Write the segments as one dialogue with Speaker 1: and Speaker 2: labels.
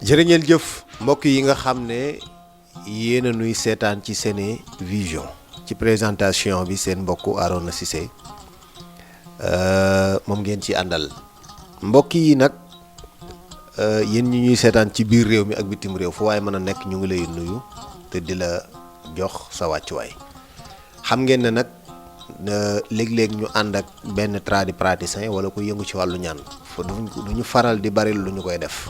Speaker 1: jërë ngeen jëf mbokk yi nga xam ne yéen a nuy seetaan ci Sene Vision ci présentation bi seen mbokku Arona Cissé moom ngeen ci àndal mbokk yi nag yéen ñi ñuy seetaan ci biir réew mi ak bitim réew fu waaye mën a nekk ñu ngi lay nuyu te di la jox sa wàccuwaay xam ngeen ne nag léeg-léeg ñu ànd ak benn tradipraticien wala ku yëngu ci wàllu ñaan fa du ñu faral di bari lu ñu koy def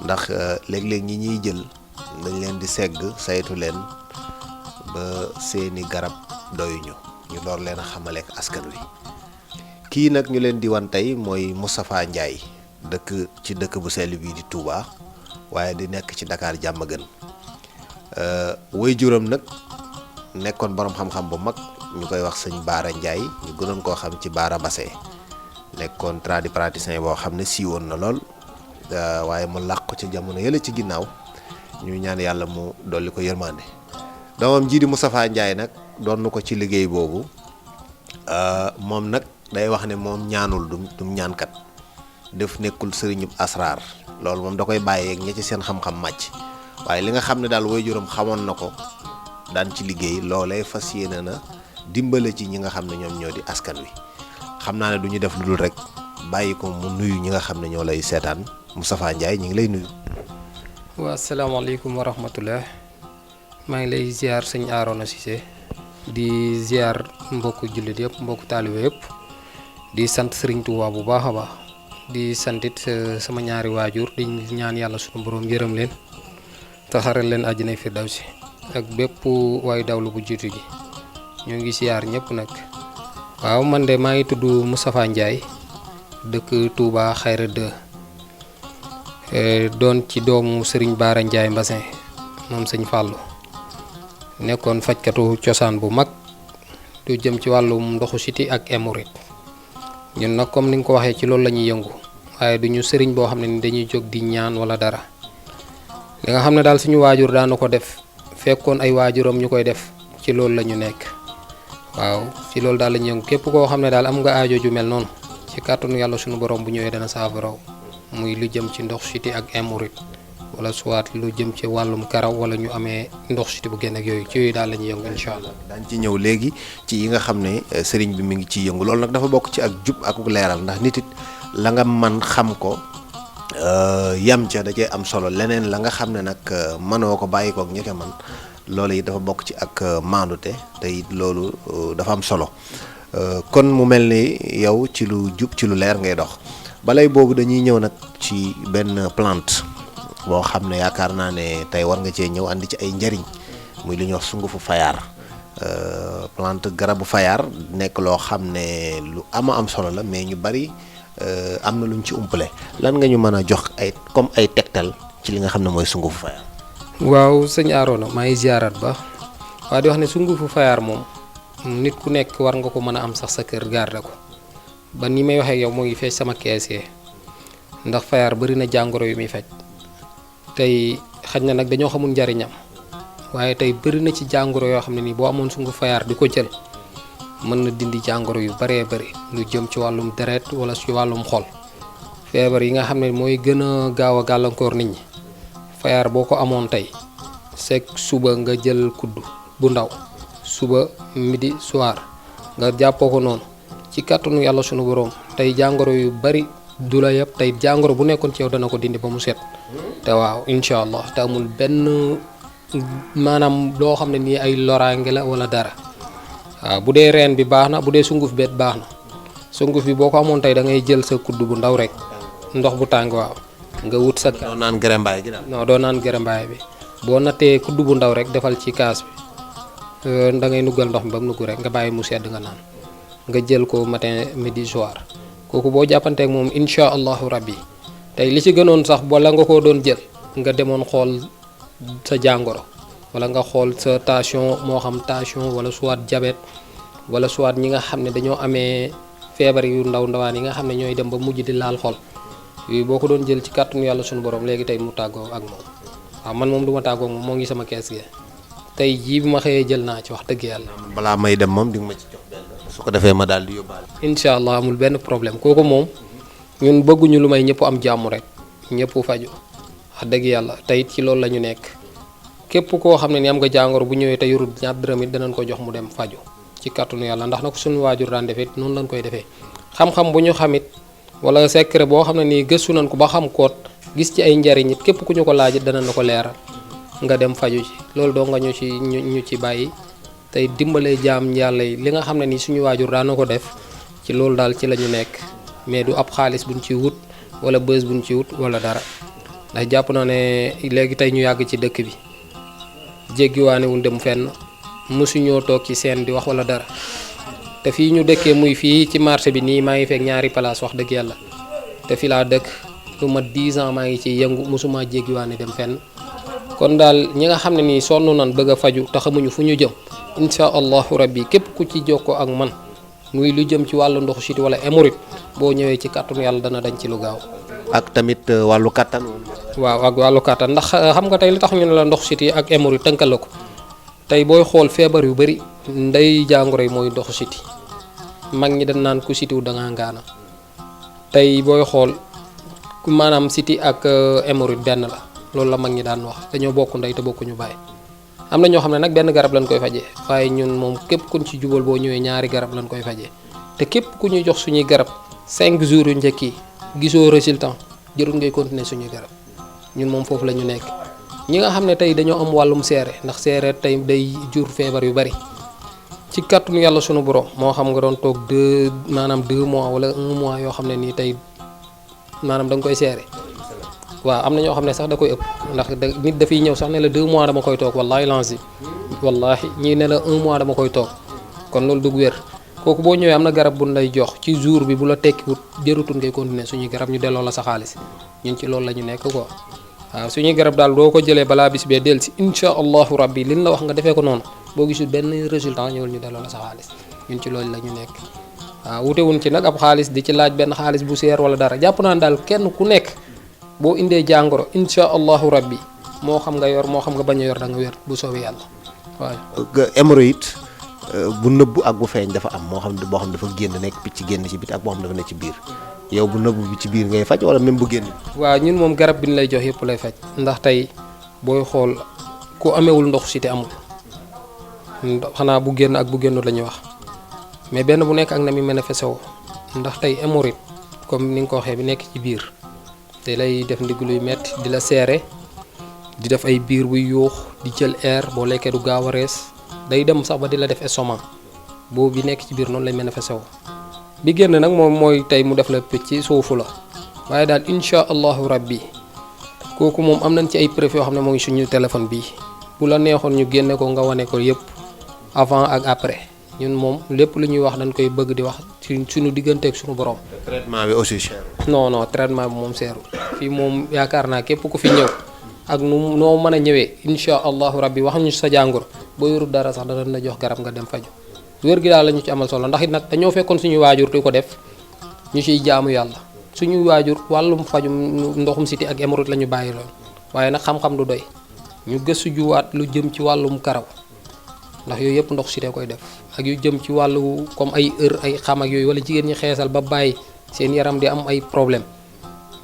Speaker 1: ndax léeg-léeg ñi ñuy jël dañ leen di segg saytu leen ba seeni garab doyuñu ñu door leen a xamale ak askan wi kii nag ñu leen di wan tey mooy Moustapha Ndiaye ci dëkk bu sell bii di Touba waaye di nekk ci Dakar Diamaguène waajuram nag nekkoon borom xam-xam bu mag ñu koy wax sëñ Baara Ndiaye ñu gënoon koo xam ci Baara Basse nekkoon tradipraticien boo xam ne siiwoon na lool waaye mu làqu ci jamono yële ci ginnaaw ñu ñaan yàlla mu dolli ko yërmande doomam jii di Moustapha Ndiaye nag doon na ko ci liggéey boobu moom nag day wax ne moom ñaanul du ñaankat def nekkul sëriñub asraar loolu moom da koy bàyyee ak ña ci seen xam-xam màcc waaye li nga xam ne daal waajuram xamoon na ko daan ci liggéey loolee fas yéene na dimbale ci ñi nga xam ne ñoom ñoo di askan wi xam naa ne du ñu def lu dul rek bàyyi ko mu nuyu ñi nga xam ne ñoo lay seetaan Moustapha Ndiaye ñu ngi lay nuyu.
Speaker 2: waa asalaamaaleykum wa rahmatullah maa ngi lay ziar sëñ Arona Cissé di ziar mbokku jullit yëpp mbokku taalibe yëpp di sant Serigne Touba bu baax a baax di santit sama ñaari waajur di ñaan yàlla sunu borom yërëm leen taxaral leen àjjana firdawsi ak bépp waay dawlu bu jiitu ji ñoo ngi ziar ñëpp nag. waaw man de maa ngi tudd Moustapha Ndiaye dëkk Touba Xayra 2 doon ci doomu Serigne Baara Ndiaye Mbassin moom sëñ Fallou nekkoon fajkatu cosaan bu mag du jëm ci wàllum ndoxu siti ak hémorroïde ñun nag comme ni nga ko waxee ci loolu la ñuy yëngu waaye duñu sëriñ boo xam ne ni dañuy jóg di ñaan wala dara li nga xam ne daal suñu waajur daana ko def fekkoon ay waajuram ñu koy def ci loolu la ñu nekk waaw ci loolu daal la ñuy yëngu képp koo xam ne daal am nga aajo ju mel noonu ci kàttanu yàlla suñu borom bu ñëwee dana saafaraw muy lu jëm ci ndox siti ak hémorroïde wala soit lu jëm ci wàllum karaw wala ñu amee ndox siti bu génn ak yooyu ci yooyu daal la ñuy yëngu incha allah.
Speaker 1: daañ ci ñëw léegi ci yi nga xam ne sëriñ bi mi ngi ciy yëngu loolu nag dafa bokk ci ak jub ak leeral ndax nit it la nga man xam ko yam ca da cee am solo leneen la nga xam ne nag mënoo ko bàyyi ko ak ñi ko man loolu it dafa bokk ci ak maandute te it loolu dafa am solo kon mu mel ni yow ci lu jub ci lu leer ngay dox balay boobu dañuy ñëw nag ci benn plante boo xam ne yaakaar naa ne tey war nga cee ñëw andi ci ay njariñ muy li ñuy wax sungufu fayaar plante garabu fayaar nekk loo xam ne lu am solo la mais ñu bari am na luñ ci umpale lan nga ñu mën a jox comme ay tegtal ci li nga xam ne mooy sungufu fayaar.
Speaker 2: waaw sëñ Arona maa ngi ziaraat ba waaye di wax ne sungufu fayaar moom nit ku nekk war nga ko mën a am sax sa kër garder ko ba ni may waxee yow moo ngi fees sama kees yi ndax fayaar bari na jàngoro yu muy faj. tey xaj na nag dañoo xamul njariñam waaye tey bëri na ci jàngoro yoo xam ne nii boo amoon sungu fayaar di ko jël mën na dindi jàngoro yu baree bëri lu jëm ci wàllum deret wala ci wàllum xol feebar yi nga xam ne mooy gën a gaaw a gàllankoor nit ñi fayaar boo ko amoon tey sekk suba nga jël kudd bu ndaw suba midi soir nga jàppoo ko noonu ci kàttanu yàlla sunu borom tey jàngoro yu bari du la yëpp tey jàngoro bu nekkoon ci yow dana ko dindi ba mu set. te waaw incha allah te amul benn maanaam loo xam ne nii ay loraange la wala dara waaw bu dee reen bi baax na bu dee sunguf beet baax na sunguf bi boo ko amoon tey da ngay jël sa kudd bu ndaw rek ndox bu tàng waaw nga wut sa.
Speaker 1: doo naan gërëmbaay gi daal.
Speaker 2: non doo naan gërëmbaay bi boo nattee kudd bu ndaw rek defal ci kaas bi da ngay nuggal ndox mi ba mu nugg rek nga bàyyi mu sedd nga naan nga jël ko matin midi soir kooku boo jàppanteek moom incha allahu rabbi tey li ci gënoon sax wala nga ko doon jël nga demoon xool sa jàngoro wala nga xool sa tension moo xam tension wala soit diabète wala soit ñi nga xam ne dañoo amee feebar yu ndawaan yi nga xam ne ñooy dem ba mujj di laal xol yooyu boo ko doon jël ci kàttanu yàlla suñu borom léegi tey mu tàggoo ak moom waaw man moom du ma tàggoo moom moo ngi sama kees gi tey jii bi ma xëyee jël naa ci wax dëgg yàlla.
Speaker 1: balaa may dem moom di nga ma ci jox benn su ko defee ma daal di yóbbaale.
Speaker 2: incha allah amul benn problème kooku moom ñun bëgguñu lu may ñëpp am jàmm rek ñëpp faju wax dëgg yàlla tey ci loolu la ñu nekk képp koo xam ne ni am nga jàngoro bu ñëwee te yorul ñaar dërëm it danañ ko jox mu dem faju ci kàttanu yàlla ndax na ko suñu waajur daan defee noonu lañ koy defee xam-xam bu ñu xamit wala secret boo xam ne nii gëstu nañ ko ba xam koot gis ci ay njariñ it képp ku ñu ko laajit danañ la ko leeral nga dem faju ci loolu doo nga ñu ci bàyyi tey dimbalee jaam yàlla yi li nga xam ne nii suñu waajur daan na ko def ci loolu daal ci la ñu nekk mais du ab xaalis buñ ci wut wala bës buñ ci wut wala dara ndax jàpp naa ne léegi tey ñu yàgg ci dëkk bi jéggiwaane wuñ dem fenn mësuñoo toog ci seen di wax wala dara te fii ñu dëkkee muy fii ci marché bi nii maa ngi fekk ñaari place wax dëgg yàlla te fi laa dëkk lu mat 10 ans maa ngi ci yëngu mësuma jéggiwaane dem fenn kon daal ñi nga xam ne nii sonn nan bëgg a faju te xamuñu fu ñu jëm incha allahu rabbi képp ku ci jokkoo ak man muy lu jëm ci wàllu ndoxu siti wala hémorroïde boo ñëwee ci kàttanu yàlla dana dañ ci lu gaaw.
Speaker 1: ak tamit wàllu kattan.
Speaker 2: waaw ak wàllu kattan ndax xam nga tey li tax ñu ne la ndoxu siti ak hémorroïde tënkal la ko tey booy xool feebar yu bari ndey jàngoro yi mooy ndoxu siti mag ñi dañ naan ku sitiw da ngaa ngaana tey booy xool maanaam siti ak hémorroïde benn la loolu la mag ñi daan wax dañoo bokk ndey te bokkuñu bàyyi. am na ñoo xam ne nag benn garab lañ koy fajee waaye ñun moom képp kuñ ci jubal boo ñëwee ñaari garab lañ koy fajee te képp ku ñuy jox suñuy garab 5 jours yu njëkk yi gisoo résultat jërul ngay continuer suñuy garab ñun moom foofu la ñu nekk. ñi nga xam ne tey dañoo am wàllum seere ndax seere tey day jur feebar yu bari ci kàttanu yàlla sunu borom moo xam nga doon toog 2 mois wala 1 mois yoo xam ne nii tey maanaam da nga koy seere. waaw am na ñoo xam ne sax da koy ëpp ndax nit dafay ñëw sax ne la 2 mois dama koy toog wallahi lansi wallahi ñii ne la 1 mois dama koy toog kon loolu dug wér kooku boo ñëwee am na garab bu lay jox ci jour bi bu la tekkiwut jërutul ngay continuer suñuy garab ñu delloo la sa xaalis ñun ci loolu la ñu nekk quoi waaw suñuy garab daal doo ko jëlee balaa bis bee del si incha allahu rabbi liñ la wax nga defee ko noonu boo gisul benn résultat ñëwul ñu delloo la sa xaalis ñun ci loolu la ñu nekk waaw wutewuñ ci nag ab xaalis di ci laaj benn xaalis bu seer wala dara jàpp naan daal kenn ku nekk boo indee jàngoro incha allahu rabbi moo xam nga yor moo xam nga bañ a yor da nga wér bu soobee yàlla waaw.
Speaker 1: hémorroïde bu nëbbu ak bu feeñ dafa am moo xam ne boo xam dafa génn nekk picc génn ci bit ak boo xam dafa nekk ci biir yow bu nëbbu bi ci biir ngay faj wala même bu génn.
Speaker 2: waaw ñun moom garab bi ñu lay jox yëpp lay faj ndax tey booy xool ku amewul ndoxu siti amul xanaa bu génn ak bu génnul la ñuy wax mais benn bu nekk ak na mi manifesté woo ndax tey hémorroïde comme ni nga ko waxee bi nekk ci biir. te lay def ndigg luy metti di la seere di def ay biir buy yuux di jël air boo lekkee du gaaw a rees day dem sax ba di la def estomac boobu bi nekk ci biir noonu lay manifesté woo bi génn nag moom mooy tey mu def la picc suufu la waaye daal incha allahu rabbi kooku moom am nañ ci ay preuve yoo xam ne moo ngi suñu téléphone bii bu la neexoon ñu génne ko nga wane ko yëpp avant ak après ñun moom lépp lu ñuy wax dañ koy bëgg di wax ci suñu digganteeg suñu borom.
Speaker 1: traitement bi aussi cher.
Speaker 2: non traitement bi moom seeru fii moom yaakaar naa képp ku fi ñëw ak nu noo mën a ñëwee incha allahu rabbi wax ñu sa jàngoro boo yorul dara sax danañ la jox garab nga dem faju wér gi daal la ñu ci amal solo ndax it nag dañoo fekkoon suñu waajur di ko def ñu ciy jaamu yàlla suñu waajur wàllum fajum ndoxum siti ak hémorroïde la ñu bàyyi loon waaye nag xam-xam du doy ñu gëstu juwaat lu jëm ci wàllum karaw ndax yooyu yëpp ndox sitee koy def ak yu jëm ci wàllu comme ay ay xam ak yooyu wala jigéen ñi xeesal ba bàyyi seen yaram di am ay problème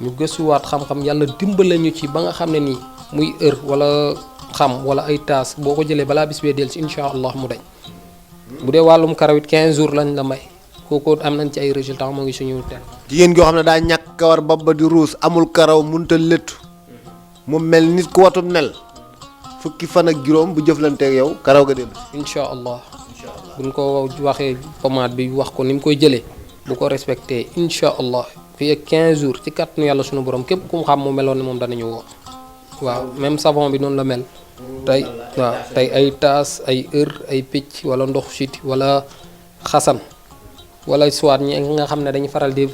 Speaker 2: ñu gëstuwaat xam-xam yàlla dimbale ñu ci ba nga xam ne nii muy wala xam wala ay taas boo ko jëlee balaa bis bee del si incha allah mu dañ bu dee wàllum karaw it 15 jours lañ la may kooku am nañ ci ay résultats moo ngi suñu ten
Speaker 1: jigéen goo xam ne daa ñàkk kawar ba di ruus amul karaw munta léttu mu mel nit ku watum nel fukki fan ak juróom bu jëflanteeg yow karaw ga dellu.
Speaker 2: incha allah buñ ko waxee pommade bi wax ko ni mu koy jëlee bu ko respecté incha allah fii ak 15 jours ci kàttanu yàlla suñu borom képp ku mu xam mu meloon ne moom danañu woo waaw même savon bi noonu la mel tey waaw tey ay taas ay ay picc wala ndox siti wala xasan wala soit ñi nga xam ne dañuy faral di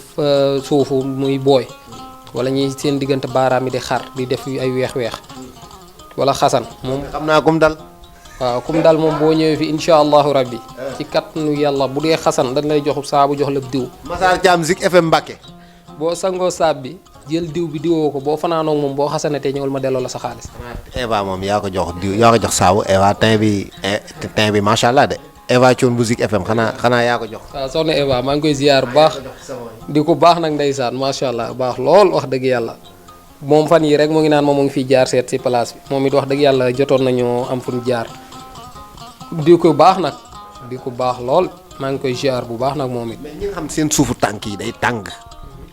Speaker 2: suufu muy booy wala ñi seen diggante baaraam yi di xar di def ay weex-weex wala xasan moom
Speaker 1: xam naa kum dal.
Speaker 2: waaw kum dal moom boo ñëwee fi incha allahu rabbi ci kattanu yàlla bu dee xasan dañ lay jox saabu jox la diw.
Speaker 1: Massar Thiam Zik FM Mbacké.
Speaker 2: boo sangoo saab bi jël diw bi diwoo ko boo fanaanoog moom boo xasanatee ñëwal ma delloo la sa xaalis.
Speaker 1: Eva moom yaa ko jox diw yaa ko jox saabu Eva teint bi macha allah de Eva Thion bu Zik FM xanaa yaa ko jox.
Speaker 2: waaw soxna Eva maa ngi koy ziar bu baax di ko baax nag ndeysaan macha allah baax lool wax dëgg yàlla moom fan yi rek mu ngi naan moom mu ngi fiy jaar seet si place bi moom it wax dëgg yàlla jotoon nañu am fu ñu jaar di ko baax nag di ko baax lool maa ngi koy ziar bu baax nag moom it.
Speaker 1: mais ñi nga xam seen suufu tànk yi day tàng.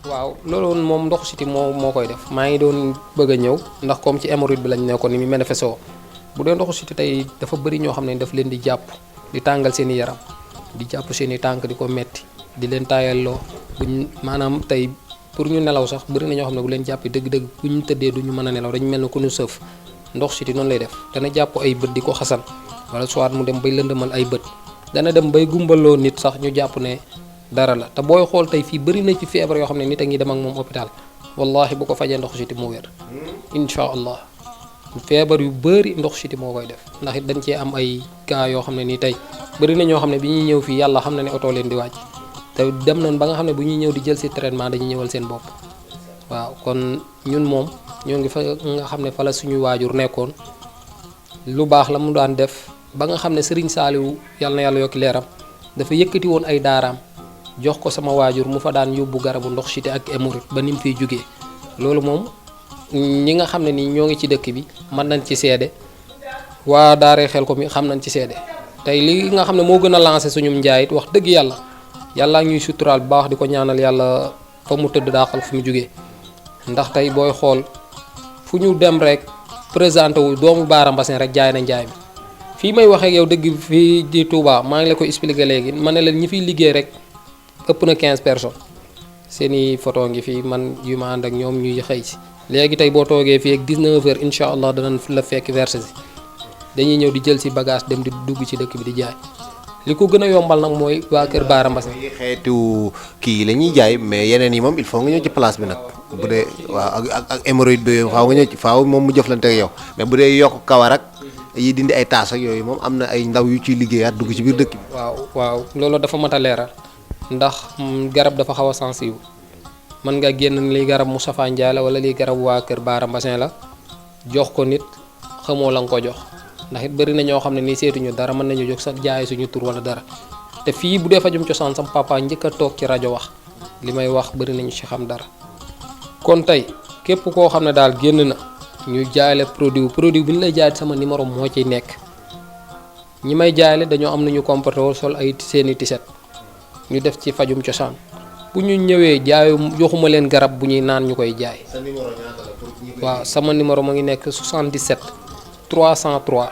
Speaker 2: waaw loolu moom ndoxu siti moo koy def maa ngi doon bëgg a ñëw ndax comme ci hémorroïde bi lañ nekkoon ni mu manifesté bu dee ndoxu siti tey dafa bëri ñoo xam ne daf leen di jàpp di tàngal seen i yaram di jàpp seen i tànk di ko metti di leen taayalloo buñ maanaam tey pour ñu nelaw sax bëri na ñoo xam ne bu leen jàppee dëgg-dëgg bu ñu tëddee du ñu mën a nelaw dañu mel ne ku ñu sëf ndox siti noonu lay def dana jàpp ay bët di ko xasan wala soit mu dem bay lëndëmal ay bët dana dem bay gumbaloo nit sax ñu jàpp ne dara la te booy xool tey fii bëri na ci feebar yoo xam ne nit a ngi dem ak moom hôpital wallahi bu ko fajee ndox siti mu wér incha allah feebar yu bëri ndox siti moo koy def ndax it dañ cee am ay cas yoo xam ne nii tey bëri na ñoo xam ne bi ñuy ñëw fii yàlla xam na ne oto leen di wàcc te dem nañ ba nga xam ne bu ñuy ñëw di jël si traitement dañuy ñëwal seen bopp waaw kon ñun moom ñoo ngi fa nga xam ne fa la suñu waajur nekkoon lu baax la mu daan def ba nga xam ne Serigne Saliou yàlla na yàlla yokki leeram dafa yëkkati woon ay daaraam jox ko sama waajur mu fa daan yóbbu garabu ndox siti ak hémorroïde ba ni mu fiy jógee loolu moom ñi nga xam ne nii ñoo ngi ci dëkk bi mën nañ ci seede waa daaree xel ko mi xam nañ ci seede tey li nga xam ne moo gën a lancé suñum njaayit wax dëgg yàlla yàlla ñuy suturaal bu baax di ko ñaanal yàlla fa mu tëdd daaxal fu mu jógee ndax tey booy xool fu ñu dem rek présenté wu doomu Baara Mbassine rek jaay na njaay mi fii may waxee yow dëgg fii di Touba maa ngi la ko expliqué léegi ma ne leen ñi fiy liggéey rek ëpp na 15 personnes seeni photo ngi fii man yu ma ànd ak ñoom ñuy xëy si léegi tey boo toogee fii ak 19h incha allah danañ la fekk verse si dañuy ñëw di jël si bagage dem di dugg ci dëkk bi di jaay li ko gën a yombal nag mooy waa kër Baara Mbassine.
Speaker 1: xeetu kii la ñuy jaay mais yeneen yi moom il faut nga ñëw ci place bi nag bu dee waaw ak hémorroïde bi faaw nga ñëw ci faaw moom mu jëflante ak yow mais bu dee yokk kawar ak yi dindi ay taas ak yooyu moom am na ay ndaw yu ciy liggéeyaat dugg ci biir dëkk bi.
Speaker 2: waaw loolu dafa mat a leeral ndax garab dafa xaw a sensible mën nga génn li garab Moustapha Ndiaye la wala lii garab waa kër Baara Mbassine la jox ko nit xamoo la nga ko jox ndax it bëri na ñoo xam ne nii seetuñu dara mën nañu jóg sax jaay suñu tur wala dara te fii bu dee fajum cosaan sam papa njëkk a toog ci rajo wax li may wax bëri nañu ci xam dara kon tey képp koo xam ne daal génn na ñu jaay la produit bi ñu lay jaay sama numéro moo ciy nekk ñi may jaay la dañoo am nañu comporté woo sol ay seeni tiset ñu def ci fajum cosaan bu ñu ñëwee jaayu joxuma leen garab bu ñuy naan ñu koy jaay.
Speaker 1: sa numéro ñaata la pour ñi koy
Speaker 2: waaw sama numéro mu ngi nekk 77 303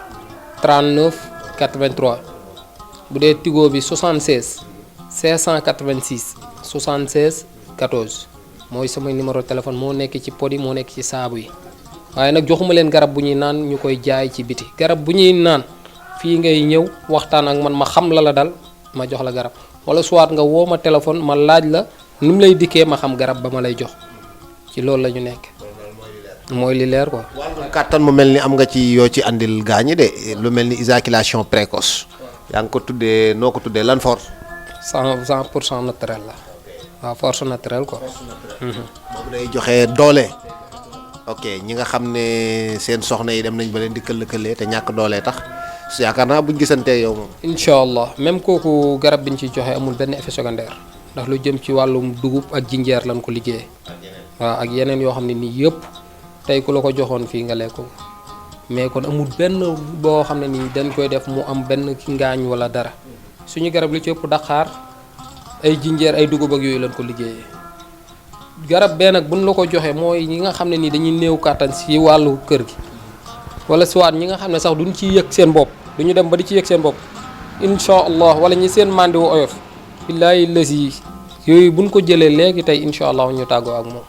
Speaker 2: 39 83 bu dee Tigo bi 76 586 76 14 mooy sama numéro téléphone moo nekk ci pod yi moo nekk ci saabu yi waaye nag joxuma leen garab bu ñuy naan ñu koy jaay ci biti garab bu ñuy naan fii ngay ñëw waxtaan ak man ma xam la dal ma jox la garab wala soit nga woo ma téléphone ma laaj la ni mu lay dikkee ma xam garab ba ma lay jox ci loolu la ñu nekk. mooy li leer quoi.
Speaker 1: wàllum kàttan mu mel ni am nga ci yoo ci andil gaañi de lu mel ni éjaculation précoce yaa ngi ko tuddee noo ko tuddee lan force.
Speaker 2: 100% naturel la waaw force naturelle quoi.
Speaker 1: boobu day joxe doole. ok ñi nga xam ne seen soxna yi dem nañ ba leen di këll-këllee te ñàkk doole tax su yaakaar naa buñ gisantee yow moom.
Speaker 2: incha allah même kooku garab bi ñu ciy joxe amul benn effet secondaire ndax lu jëm ci wàllum dugub ak jinjeer lañ ko liggéeyee waaw ak yeneen yoo xam ne nii yëpp tey ku la ko joxoon fii nga lekk ko mais kon amul benn boo xam ne nii dañ koy def mu am benn ngaañ wala dara suñu garab li ci ëpp daqaar ay jinjeer ay dugub ak yooyu lañ ko liggéeyee garab bee nag buñ la ko joxee mooy ñi nga xam ne nii dañuy néew kàttan si wàllu kër gi wala soit ñi nga xam ne sax duñ ci yëg seen bopp duñu dem ba di ci yëg seen bopp incha allah wala ñi seen màndi wu oyof billaahi lasi yooyu buñ ko jëlee léegi tey incha allah ñu tàggoo ak moom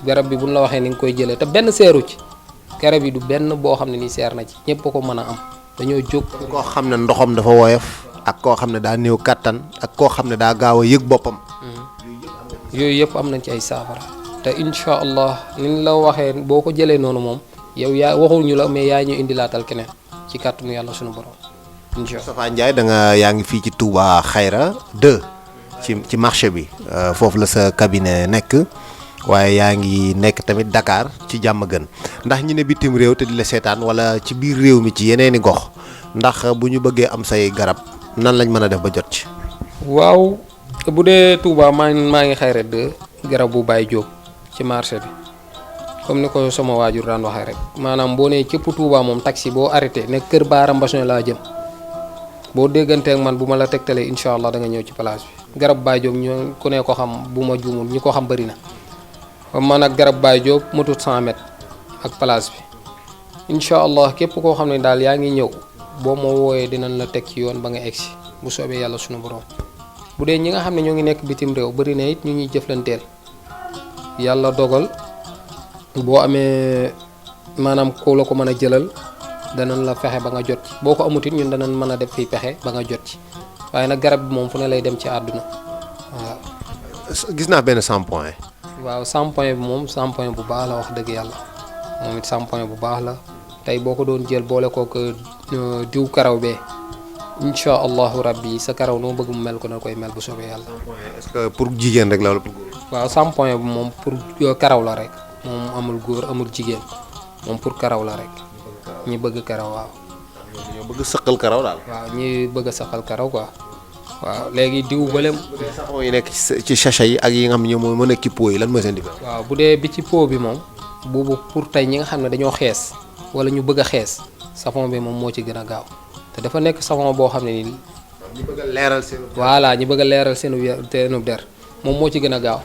Speaker 2: garab bi buñ la waxee ni nga koy jëlee te benn seeru ci garab yi du benn boo xam ne nii seer na ci ñëpp ko mën a am dañoo jóg.
Speaker 1: koo xam ne ndoxam dafa woyof ak koo xam ne daa néew kàttan ak koo xam ne daa gaaw a yëg boppam.
Speaker 2: yooyu yëpp am nañ ci ay saafara te incha allah ni ñu la waxee boo ko jëlee noonu moom yow yaa waxul ñu la mais yaa ñu indilaatal keneen ci kàttanu yàlla suñu borom incha allah.
Speaker 1: Moustapha Ndiaye da nga yaa ngi fii ci Touba Xayra 2 ci marché bi foofu la sa cabinet nekk waaye yaa ngi nekk tamit Dakar ci Diamaguène ndax ñi ne bitim réew te di la seetaan wala ci biir réew mi ci yeneeni gox ndax bu ñu bëggee am say garab nan lañ mën a def ba jot ci.
Speaker 2: waaw bu dee Touba maa ngi Xayra 2 garab bu Baye Diop ci marché bi comme ni ko sama waajur daan waxee rek maanaam boo nee cëpp Touba moom taxi boo arrêté ne kër Baara Mbassone laa jëm boo dégganteek man bu ma la tegtalee incha allah da nga ñëw ci place bi. garab Baye Diop ñu ku ne ko xam bu ma juumul ñi ko xam bëri na man ak garab Baye Diop motut 100 mètres ak place bi incha allah képp koo xam ne daal yaa ngi ñëw boo ma wooyee dinañ la teg ci yoon ba nga egsi bu soobee yàlla sunu borom. bu dee ñi nga xam ne ñoo ngi nekk bitim réew bëri na it ñu ñuy jëflanteel yàlla dogal boo amee maanaam ku la ko mën a jëlal danañ la fexe ba nga jot ci boo ko amut it ñun danañ mën a def fii pexe ba nga jot ci waaye nag garab bi moom fu ne lay dem ci àdduna waaw.
Speaker 1: gis naa benn shampoing.
Speaker 2: waaw shampoing bi moom shampoing bu baax la wax dëgg yàlla moom it shampoing bu baax la tey boo ko doon jël boole kook diw karaw bee incha allahu rabbi sa karaw noo bëgg mu mel ko na koy mel bu soobee yàlla.
Speaker 1: est-ce que pour jigéen rek la wala pour góor.
Speaker 2: waaw shampoing bi moom pour karaw la rek moom amul góor amul jigéen moom pour karaw la rek ñi bëgg karaw waaw.
Speaker 1: ñoo bëgg sëqal karaw daal.
Speaker 2: waaw ñi bëgg a saxal karaw quoi waaw léegi diw bële.
Speaker 1: savon yi nekk ci sachet yi ak yi nga xam ne ñoom moo nekk ci pot yi lan mooy seen différence.
Speaker 2: waaw bu dee bi ci pot bi moom boobu pour tey ñi nga xam ne dañoo xees wala ñu bëgg a xees savon bi moom moo ci gën a gaaw te dafa nekk savon boo xam ne nii.
Speaker 1: ñi bëgg a leeral seen.
Speaker 2: voilà ñi bëgg a leeral seenu der moom moo ci gën a gaaw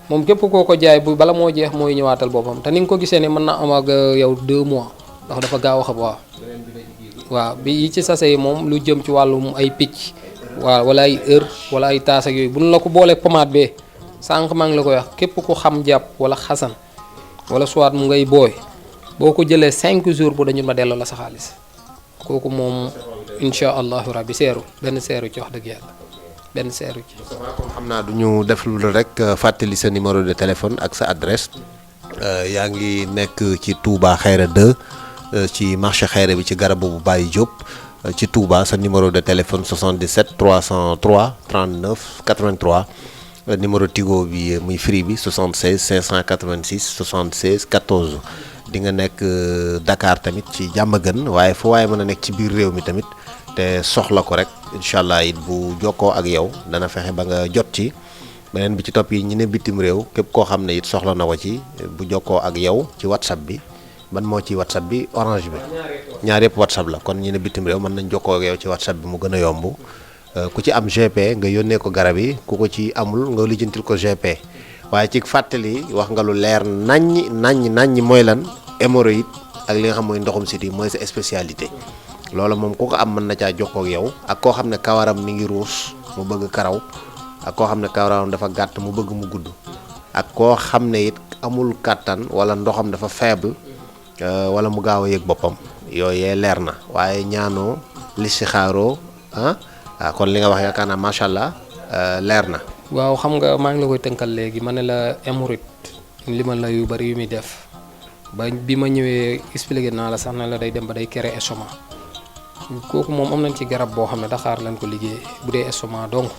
Speaker 2: moom képp koo ko jaay bu bala moo jeex mooy ñëwaatal boppam te ni nga ko gisee ne mën na am ak yow 2 mois ndax dafa gaaw a xam waaw. waaw bi yi ci sase yi moom lu jëm ci wàllum ay picc waaw wala ay heure wala ay taas ak yooyu bu nu la ko boolee pommade bee sànq maa ngi la koy wax képp ku xam jàpp wala xasan wala soit mu ngay booy boo ko jëlee 5 jours bu dañu ma delloo la sa xaalis kooku moom incha allahu rabbi seeru benn seeru ci wax dëgg yàlla benn seeru ci.
Speaker 1: xam naa du ñu def lu rek fàttali sa numéro de téléphone ak sa adresse yaa ngi nekk ci Touba Xayra 2 ci marché Xayra bi ci garabu bu Baye Diop ci Touba sa numéro de téléphone 77 303 39 83 numéro Tigo bi muy free bi 76 586 76 14 di nga nekk Dakar tamit ci Diamaguène waaye fu waaye mën a nekk ci biir réew mi tamit te soxla ko rek incha allah it bu jokkoo ak yow dana fexe ba nga jot ci beneen bi ci topp yi ñi ne bitim réew képp koo xam ne it soxla na ko ci bu jokkoo ak yow ci WhatsApp bi. ban moo ci WhatsApp bi orange bi ñaar yëpp WhatsApp la kon ñi ne bitim réew mën nañ jokkoo ak yow ci WhatsApp bi mu gën a yomb ku ci am GP nga yónnee ko garab yi ku ko ci amul nga lijjantil ko GP waaye ci fàttali wax nga lu leer naññi mooy lan hémorroïde ak li nga xam mooy ndoxum siti mooy sa spécialité loolu moom ku ko am mën na caa jokkoo ak yow ak koo xam ne kawaram mi ngi ruus mu bëgg karaw ak koo xam ne kawaram dafa gàtt mu bëgg mu gudd ak koo xam ne it amul kàttan wala ndoxam dafa faible wala mu gaaw a yëg boppam yooyee leer na waaye ñaanoo listixaaroo kon li nga wax yaakaar naa macha allah leer na.
Speaker 2: waaw xam nga maa ngi la koy tënkal léegi ma ne la hémorroïde li ma la yu bari yu muy def ba bi ma ñëwee expliqué naa la sax ne la day dem ba day créer estomac kooku moom am nañ ci garab boo xam ne Dakar lañ ko liggéey bu dee estomac donc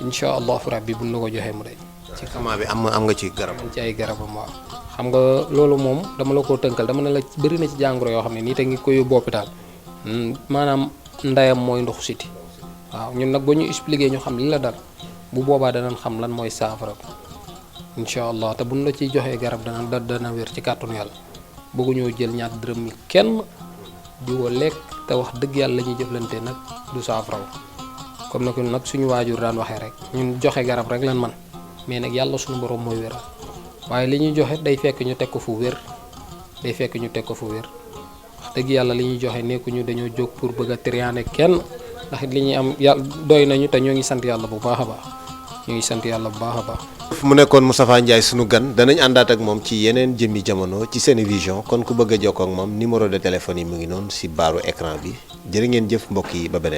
Speaker 2: incha allahu rabbi buñ la ko joxee mu day.
Speaker 1: ci xamaa bi am nga ci garab.
Speaker 2: ci ay garabam waaw. xam nga loolu moom dama la koo tënkal dama ne la bëri na ci jàngoro yoo xam ne nii te ngi ko yóbbu hôpital maanaam ndeyam mooy ndoxu siti waaw ñun nag boo ñu expliqué ñu xam li la dal bu boobaa danañ xam lan mooy saafara incha allah te buñ la ciy joxee garab dana wér ci kàttanu yàlla bëgguñoo jël ñaar dërëm mi kenn di ko lekk te wax dëgg yàlla la ñuy jëflante nag du saafara comme nag suñu waajur daan waxee rek ñun joxe garab rek lan man mais nag yàlla suñu borom mooy wéral waaye li ñuy joxe day fekk ñu teg ko fu wér wax dëgg yàlla li ñuy joxe nekkuñu dañoo jóg pour bëgg a trianer kenn ndax li ñuy am yàlla doy nañu te ñoo ngi sant yàlla bu baax a baax ñu ngi sant yàlla bu baax a baax.
Speaker 1: mu nekkoon Moustapha Ndiaye sunu gan danañ àndaat ak moom ci yeneen jëmmi jamono ci Senevision kon ku bëgg a jokkoo ak moom numéro de téléphone yi mu ngi noonu si baaru écran bi jërë ngeen jëf mbokk yi ba beneen.